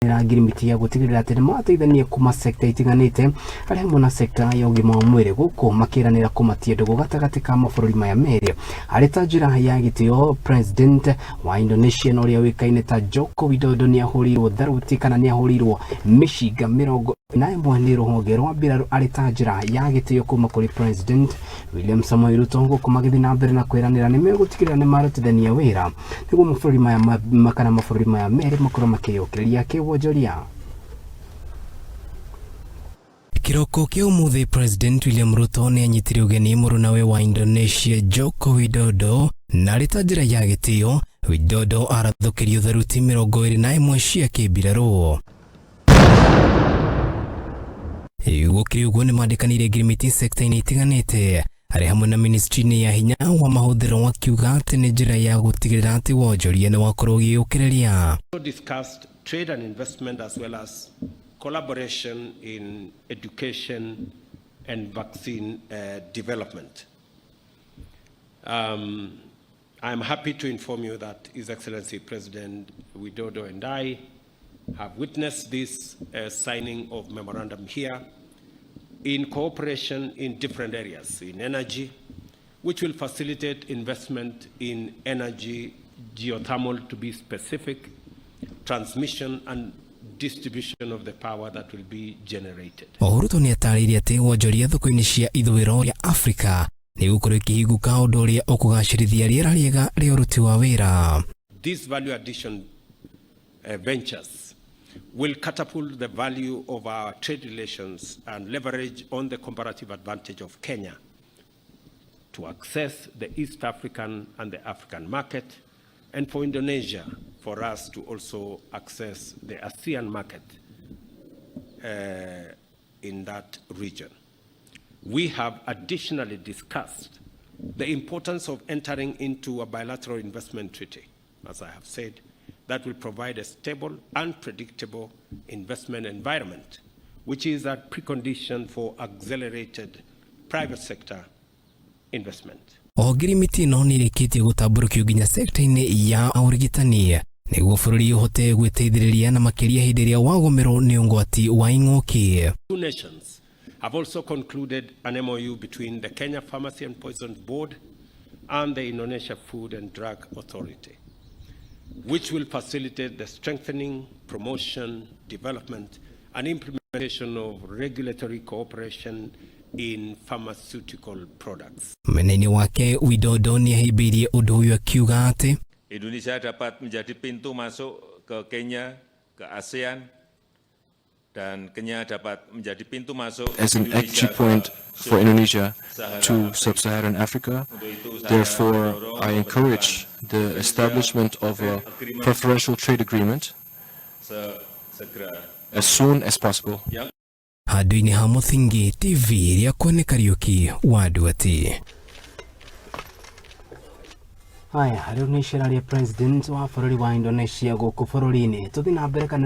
Ngirimiti ya gũtigĩrĩra atĩ nĩmateithania kuma sekta itiganĩte arĩ hamwe na sekta ya ũgima wa mwĩrĩ gũkũ makĩranĩra kũmatia ndũgũ gatagatĩ ka mabũrũri maya merĩ arĩ ta njĩra ya gĩtĩo. President wa Indonesia na ũrĩa ũĩkaine ta Joko Widodo nĩahũrĩirwo tharuti kana nĩahũrĩirwo mĩcinga 41 nĩ rũhonge rwa mbirarũ arĩ ta njĩra ya gĩtĩo kuma kũrĩ President William Samoei Ruto, gũkũ magĩthiĩ na mbere na kwĩranĩra nĩ megũtigĩrĩra nĩ marutithania wĩra nĩguo mabũrũri maya kana mabũrũri maya merĩ makorwo makĩyũkĩrĩria kĩwonjoria. Kĩroko kĩa ũmũthĩ, President William Ruto nĩ anyitire ũgeni mũrũnawe wa Indonesia Joko Widodo, na arĩ ta njĩra ya gĩtĩo Widodo arathũkĩrio tharuti 21 cia kĩmbirarũ. Gũkĩrĩ ũguo, nĩ mandĩkanĩire ngirimiti sekta-inĩ itiganĩte arĩ hamwe na ministry-inĩ ya hinya wa mahũthĩro, akiuga atĩ nĩ njĩra ya gũtigĩrĩra atĩ wonjoria nĩ wakorwo ũgĩũkĩrĩria. Discussed trade and investment as well as collaboration in education and vaccine development. I'm happy to inform you that His Excellency President Widodo and I have witnessed this signing of memorandum here in cooperation in different areas, in energy, which will facilitate investment in energy, geothermal to be specific, transmission and distribution of the power that will be generated. Oho Ruto nĩ atarĩirie atĩ wonjoria thoko-inĩ cia ithũĩro rĩa Afrika nĩ gũkorwo ĩkĩhingũka, ũndũ ũrĩa ũkũgacĩrithia rĩera rĩega rĩa ũruti wa wĩra. These value addition ventures will catapult the value of our trade relations and leverage on the comparative advantage of Kenya to access the East African and the African market, and for Indonesia, for us to also access the ASEAN market in that region. We have additionally discussed the importance of entering into a bilateral investment treaty, as I have said, that will provide a stable and predictable investment environment, which is a precondition for accelerated private sector investment. Oho ngirimiti ĩno nĩ ĩrĩkĩtie gũtambũrũkio nginya sekta-inĩ ya ũrigitani nĩguo bũrũri ũhote gwĩteithĩrĩria, na makĩria hĩndĩ ĩrĩa wagũmĩrwo nĩ ũgwati wa ing'ũki. Two nations have also concluded an MOU between the Kenya Pharmacy and Poisons Board and the Indonesia Food and Drug Authority, which will facilitate the strengthening, promotion, development, and implementation of regulatory cooperation in pharmaceutical products. Mwena-inĩ wake, Widodo nĩ ahĩmbĩirie ũndũ ũyũ akiuga atĩ Indonesia dapat menjadi pintu masuk ke Kenya, ke ASEAN, dan Kenya dapat menjadi pintu masuk as an Indonesia entry ke point for Indonesia to Sub-Saharan Afrika. Sub-Saharan Africa. Untuk itu saya Therefore, mendorong I encourage the establishment of a preferential trade agreement segera. As soon as possible. Yang Handũ-inĩ ha Mũthingi TV, rĩakwa nĩ Kariũki wa Nduati. Haya, rĩu nĩ icera rĩa president wa bũrũri wa Indonesia gũkũ bũrũri-inĩ. Tũthiĩ na mbere kana